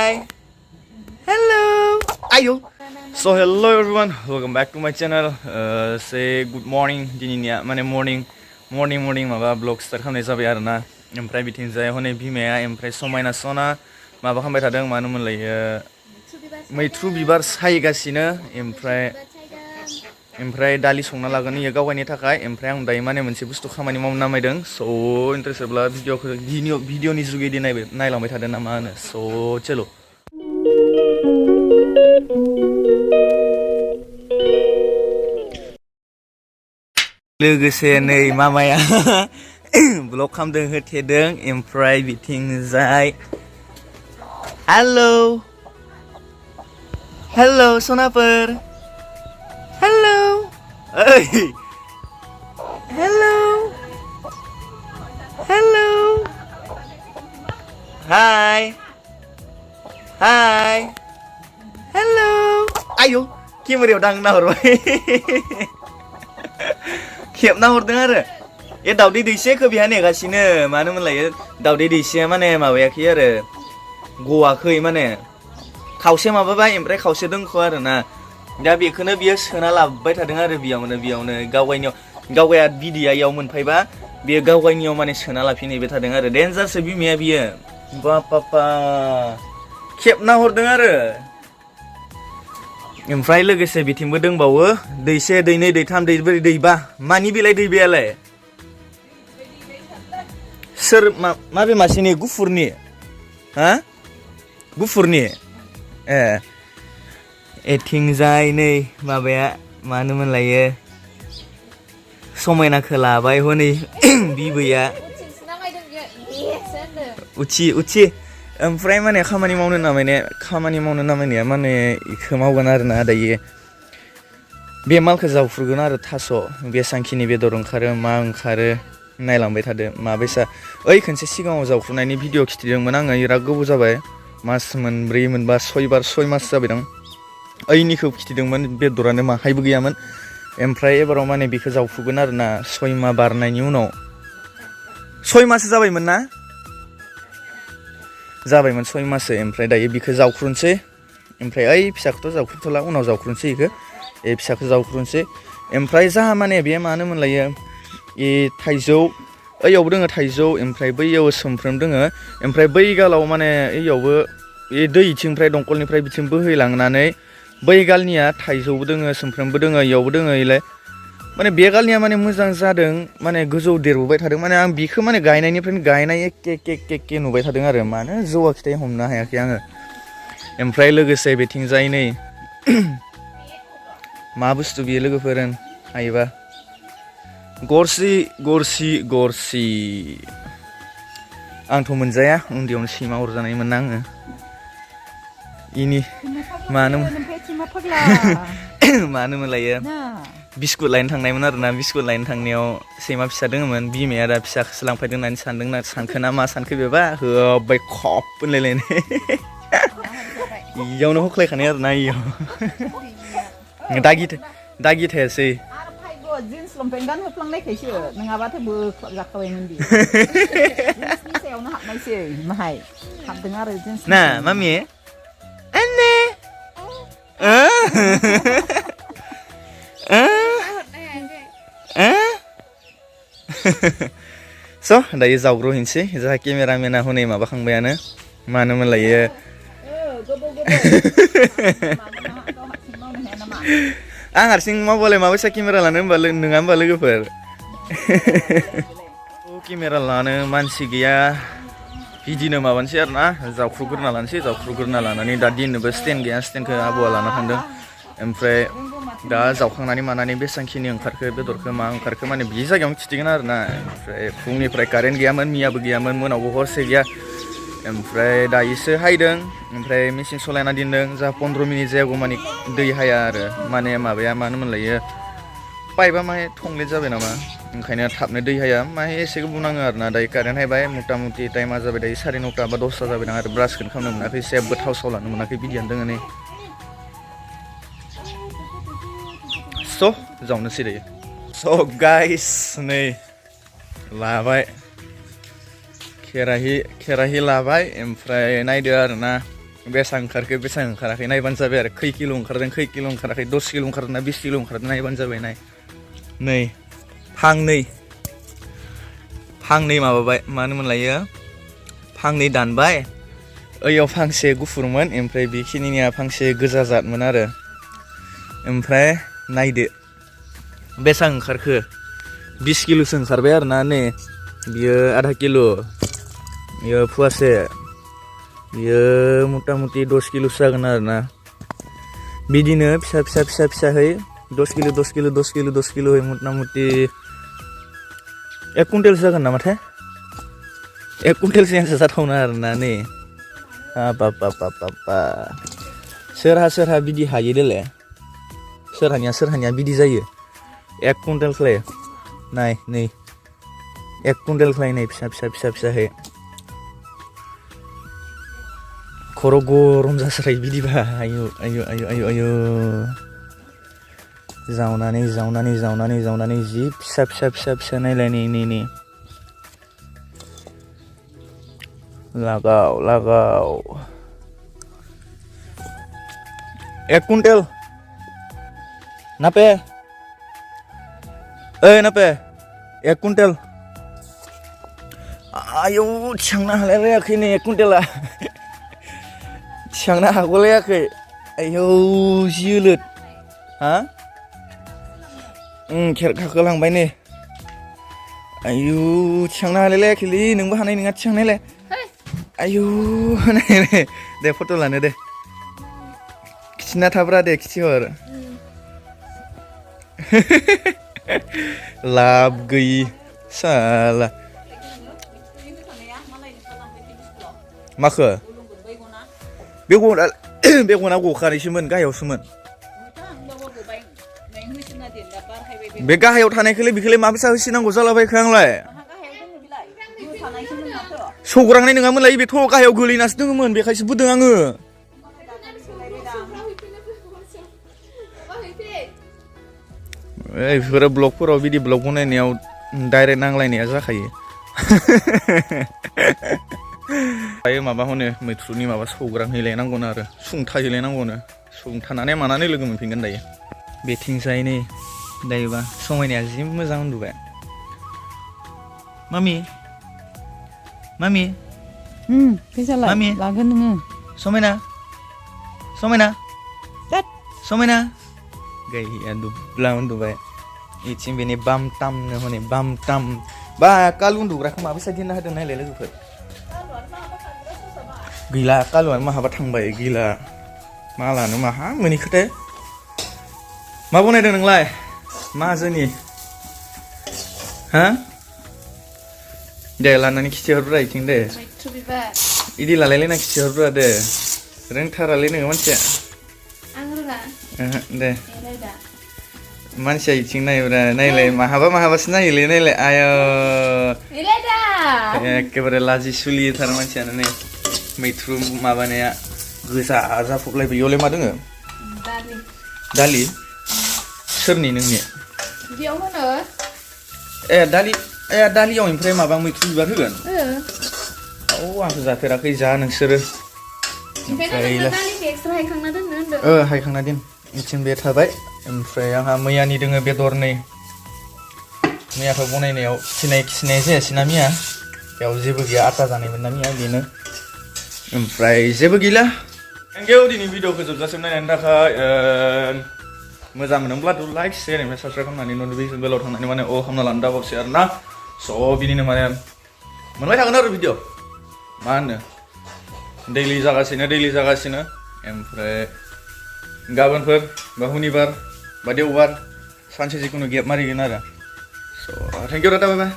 Hi. Hello. Ayo. So hello everyone. Welcome back to my channel. Say good morning. Dininya mane morning माबा vlog start खालामनाय जाबाय आरोना. ओमफ्राय बिथिंजाय हनै बिमाया ओमफ्राय समायना सना माबा खालामबाय थादों मानो मोनलाय मैथ्रु बिबार सायगासिनो ओमफ्राय दालि संना लागोन इयो गावगायनि थाखाय ओमफ्राय आं दायो माने मोनसे बुस्थु खामानि मावनो नामायदों स' इन्टारेस्टब्ला भिडिअनि जुगेदि नायलांबाय थादों ना मा होनो स' चलो लोगोसे नै मामाया ब्लग खालामदों होथेदों ओमफ्राय बिथिंजाय हेलौ सनाफोर हेलौ ओइ हेलौ हाय हेलौ आयौ केमेरायाव दांना हरबाय खेबना हरदों आरो ए दावदै दैसेखौ बिहा नेगासिनो मानो मोनलाय दावदै दैसेया माने माबायाखै आरो गवाखै माने खावसे माबाबाय ओमफ्राय खावसे दंख' आरोना दा बेखौनो बियो सोना लाबोबाय थादों आरो बेयावनो गावगाया बिदैया इयाव मोनफायबा बियो गावगायनियाव माने सोना लाफिनहैबाय थादों आरो डेन्जारसो बिमाया बियो बापापा खेबना हरदों आरो ओमफ्राय लोगोसे बिथिंबो दंबावो दैसे दैनै दैथाम दैब्रै दैबा मानि बेलाय दैबायालाय सोर माबे मासेनि गुफुरनि हा गुफुरनि ए एथिंजाय नै माबाया मानो मोनलायो समायनाखौ लाबाय हनै बिबैया उथि ओमफ्राय माने खामानि मावनो नामायनाया माने इखौ मावगोन आरोना दायो बे मालखौ जावफ्रुगोन आरो थास' बेसांखिनि बेदर ओंखारो मा ओंखारो नायलांबाय थादो माबायसा ओइ खनसे सिगाङाव जावफ्रुनायनि भिडिअ खिथिदोंमोन आङो बिराद गोबाव जाबाय मास मोनब्रै मोनबा 6 मास जाबाय दं ओइनिखौ खिथिदोंमोन बेदरानो माहायबो गैयामोन ओमफ्राय एबाराव माने बेखौ जावफ्रुगोन आरोना 6 माह बारनायनि उनाव 6 माससो जाबायमोन ना जाबायमोन 6 माससो ओमफ्राय दायो बेखौ जावख्रुनसै ओमफ्राय ओइ फिसाखौथ' जावख्रुनथ'ला उनाव जावख्रुनसै बेखौ फिसाखौ जावख्रुनसै ओमफ्राय जाहा माने बे मानो मोनलायो थाइजौ ओइयावबो दोङो थाइजौ ओमफ्राय बैयाव सोमफ्रोम दोङो ओमफ्राय बै गालाव माने ओइयावबो बे दैथिंनिफ्राय दंखलनिफ्राय बिथिं बोहैलांनानै बै गालनिया थाइजौबो दोङो सोमफ्रोमबो दोङो इयावबो दोङो इलाय माने बे गालनिया माने मोजां जादों माने गोजौ देरबोबाय थादों माने आं बिखौ माने गायनायनिफ्रायनो गायनाय एके नुबाय थादों आरो मानो जौआ खिथाय हमनो हायाखै आङो ओमफ्राय लोगोसे बेथिंजाय नै मा बुस्थु बियो लोगोफोर हायोबा गरसि आंथ' मोनजाया उन्दैयावनो सैमा अरजानायमोन आङो इनि मानो मोनलायो बिस्कुट लायनो थांनायमोन आरोना बिस्कुट लायनो थांनायाव सैमा फिसा दङमोन बिमाया दा फिसाखौसो लांफायदों होननानै सानखोना मा सानखो बेबा होबाय खप होनलायलायनाय इयावनो हख्लायखानाय आरोना इयाव दागि थायासै जिन्स लंपेन्ट गानहोफ्लांनायखायसो नङाबाथ' बोख्लाबजाखाबायमोन बियो जिन्सनि सायावनो हाबनायसै माहाय हाबदों आरो जिन्स ना मामि आन्ने स' दायो जावग्रोहैनोसै जाहा केमेरामेना हनै माबाखांबायानो मानो मोनलायो आं हारसिं मावबालाय माबायसा केमेरा लानो नङा होमबा लोगोफोर केमेरा लानो मानसि गैया बिदिनो माबानोसै आरोना जावख्रुग्रोना लानानै दा दिननोबो स्टेन्ड गैया स्टेन्डखौ आबौआ लाना थांदों ओमफ्राय दा जावखांनानै मानानै बेसेबांखिनि ओंखारखो बेदरखौ मा ओंखारखो माने बे जायगायावनो खिथिगोन आरोना ओमफ्राय फुंनिफ्राय कारेन्ट गैयामोन मियाबो गैयामोन मोनावबो हरसे गैया ओमफ्राय दायोसो हायदों ओमफ्राय मेचिन सलायना दोनदों जा 15 मिनिट जायागौ माने दै हाया आरो माने माबाया मानो मोनलायो पाइपआ माहाय थंलेट जाबाय नामा ओंखायनो थाबनो दै हाया माहाय एसे गोबाव नाङो आरोना दायो कारेन्ट हायबाय मथा मथि टाइमा जाबाय दायो 9:30 बा 10 जाबाय दां आरो ब्रासखौनो खालामनो मोनाखै जेबो थाव साव लानो मोनाखै बिदियानो दोङो नै स' जावनोसै दायो स' गाइस नै लाबाय खेराहि लाबाय ओमफ्राय नायदो आरोना बेसां ओंखारखो बेसां ओंखाराखै नायबानो जाबाय आरो खै किल' ओंखारदों खै किल' ओंखाराखै 10 किल' ओंखारदों ना 20 किल' ओंखारदों नायबानो जाबाय नै फांनै माबाबाय मा होनोमोनलायो फांनै दानबाय ओइयाव फांसे गुफुरमोन ओमफ्राय बेखिनिनिया फांसे गोजा जादमोन आरो ओमफ्राय नायदो बेसां ओंखारखो 20 किल'सो ओंखारबाय आरो ना नै बियो आधा किल' बियो फुवासे बियो मथा मथि 10 किल'सो जागोन आरो ना बिदिनो फिसाहै 10 किल'है मथा मथि 1 कुइन्टेलसो जागोन नामाथाय 1 कुइन्टेलसो जाथावना आरो ना नै बाबा सोरहा बिदि हायो देलाय सोरहानिया बिदि जायो 1 कुइन्टेलख्लाय नाय नै 1 कुइन्टेलख्लाय नै फिसाहै खर' गरम जासारायो बिदिबा आयु जावनानै जि फिसा नायलाय नै लागाव 1 कुइन्टेल नापेह 1 कुइन्टेल आयौ थिखांनो हालायलायाखै नै 1 कुइन्टेला थिखांनो हागलायाखै आयौ जियोलोद हा खेरखाखौ लांबाय नै आयु थिखांनो हालायलायाखैलै नोंबो हानाय नङा थिखांनायलाय आयु नाय दे फट' लानो दे खिथिना थाब्रा दे खिथिहर लाब गैयि साला माखो बेगना गखानायसोमोन गाहायावसोमोन बे गाहायाव थानायखौलाय बेखौलाय माबेसा होसिनांगौ जालाबायखो आंलाय सौग्रांनाय नङामोनलाय बेथ' गाहायाव गोलैनासो दङमोन बेखायसो बोदों आङो बेफोरो ब्लगफोराव बिदि ब्लग बनायनायाव डाइरेक्ट नांलायनाया जाखायो दायो माबा हनो मैथ्रुनि माबा सौग्रांहैलायनांगौनो आरो सुंथाहैलायनांगौनो सुंथानानै मानानै लोगो मोनफिनगोन दायो बेथिंजाय नै दायोबा समायनाया जि मोजां उन्दुबाय मामि फैसालाय लागोन नोङो समायना गैया दुब्ला उन्दुबाय इथिं बेनि बाम टामनो हनै बाम टाम बा काल उन्दुग्राखौ माबेसा दोनना होदों नायलाय लोगोफोर गैला कालुआनो माहाबा थांबाय गैला मालानो माहा मोनैखोथाय मा बनायदों नोंलाय माहाजोनि हा दे लानानै खिथिहरब्रा इथिं दे इदि लालायलायना खिथिहरब्रा दे रोंथारालै नोङो मानसिया दे मानसिया इथिं नायब्रा नायलाय माहाबासो नायोलै नायलाय आयो एखेबारे लाजि सुलिथार मानसियानो नै मैथ्रु माबानाया गोजा जाफबलायबाय इयावलाय मा दोङो दालि सोरनि नोंनि बेयाव होनो दालियाव ओमफ्राय माबा मैथ्रु बिबार होगोन औ आंथ' जाफेराखै जा नोंसोरो हायखांना दोन इथिं बे थाबाय ओमफ्राय आंहा मैयानि दोङो बेदरनै मैयाथ' बनायनायाव खिनाय जायासैना मिया बेयाव जेबो गैया आटा जानायमोन ना मिया बेनो ओमफ्राय जेबो गैला थेंकिउ दिनै भिडिअखौ जोबजासिम नायनायनि थाखाय मोजां मोनोब्लाथ' लाइक शेयार ओमफ्राय साबसक्राइब खालामनानै नटिफिकेसन बेलाव थांनानै माने खालामना लानो दाबावसै आरो ना स' बिदिनो माने मोनबाय थागोन आरो भिडिअ मा होनो दैलि जागासिनो ओमफ्राय गाबोनफोर बा हुनिबार बा देवबार सानसे जिखुनु गेप मारिगोन आरो स' थेंकिउ टाटा बाय बाय